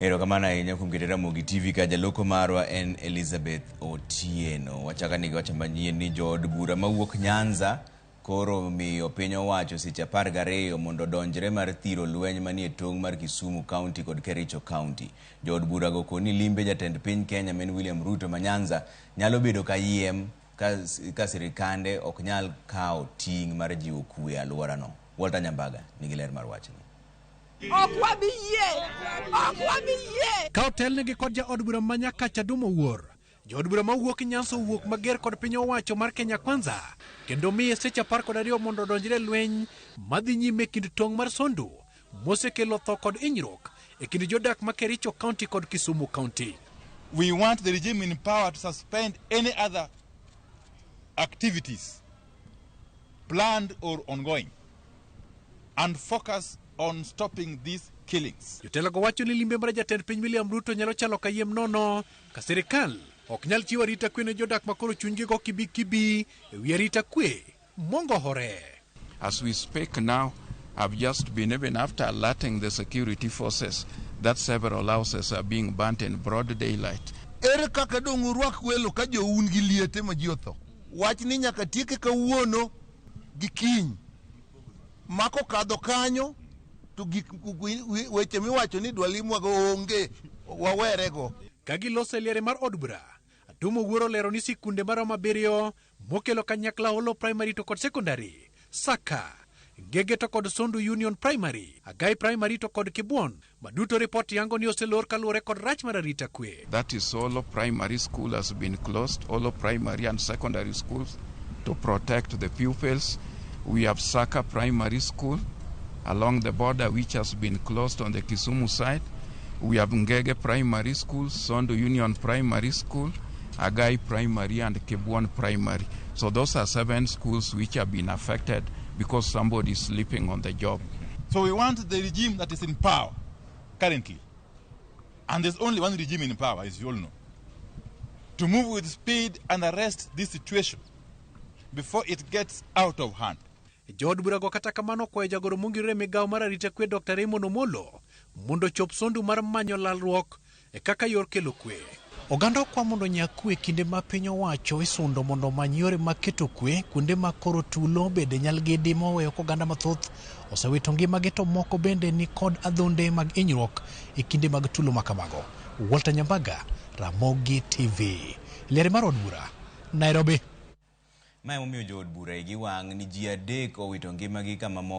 Erokamano ahinya kuom keto Ramogi TV ka jaloko marwa en Elizabeth Otieno. Wachako ni wacho manyien ni jood bura mawuok Nyanza koro miyo piny owacho seche 12 mondo odonjre mar thiro lweny manie tong' mar Kisumu County kod Kericho County. Jood burago koni limbe jatend piny Kenya men William Ruto ma Nyanza nyalo bedo kayiem ka sirikande ok nyal kawo ting' mar jiwo kwe e alworano. Walter Nyambaga nigi ler mar wachni. Ok wabi yie! Ok wabi yie! Ka otelnegi kod jaod bura ma Nyakacha Duma Owuor, jood bura mawuok Nyanza owuok mager kod piny owacho mar Kenya Kwanza kendo miye seche 12 mondo odonjre e lweny madhi nyime e kind tong' mar Sondu mosekelo tho kod hinyruok e kind jodak ma Kericho County kod Kisumu County. We want the regime in power to suspend any other activities, planned or ongoing, and focus on stopping these killings. Jotelogo wacho ni limbe mar jatend piny William Ruto nyalo chalo kayiem nono ka sirikal ok nyal chiwo arita kwe ne jodak makoro chunygi go kibi kibi e wi arita kwe mongohore. As we speak now, I've just been, even after alerting the security forces that several houses are being burnt in broad daylight. Ere kaka dong' urwak welo ka joun gi liete ma ji otho? Wach ni nyaka tieke kawuono gi kiny. Mako kadho kanyo to gik weche miwacho ni dwa limwago onge wawerego. Ka giloso e liare mar od bura, Atum Owuor olero ni sikunde maromo abiriyo mokelo kanyakla Olo Primary to kod Secondary, Saka, Ngege to kod Sondu Union Primary, Agai Primary to kod Kibuon, maduto ripot yango ni oselor kaluwore kod rach mar arita kwe. That is Olo Primary School has been closed, Olo Primary and Secondary schools to protect the pupils. We have Saka Primary School along the border which has been closed on the Kisumu side. We have Ngege Primary School, Sondu Union Primary School, Agai Primary and Kibuon Primary. So those are 7 schools which have been affected because somebody is sleeping on the job. So we want the regime that is in power currently, and there's only one regime in power, as you all know, to move with speed and arrest this situation before it gets out of hand. Jood burago kata kamano okwayo jagoro mongirore e migawo mar arita kwe Dr. Raymond Omolo mondo ochop Sondu mar manyo lalruok e kaka yor kelo kwe. Oganda okwa mondo onyak kwe kinde ma piny owacho isundo mondo omany yore mag keto kwe kuonde ma koro tulo bende nyalgidi moweyo ka oganda mathoth osewito ngimagi to moko bende ni kod adhonde mag hinyruok e kinde mag tulo ma kamago. Walter Nyambaga, Ramogi TV. Liare mar od bura, Nairobi. Mae emomiyo jood bura igi wang' ni ji 3 owito ngimagi kama moko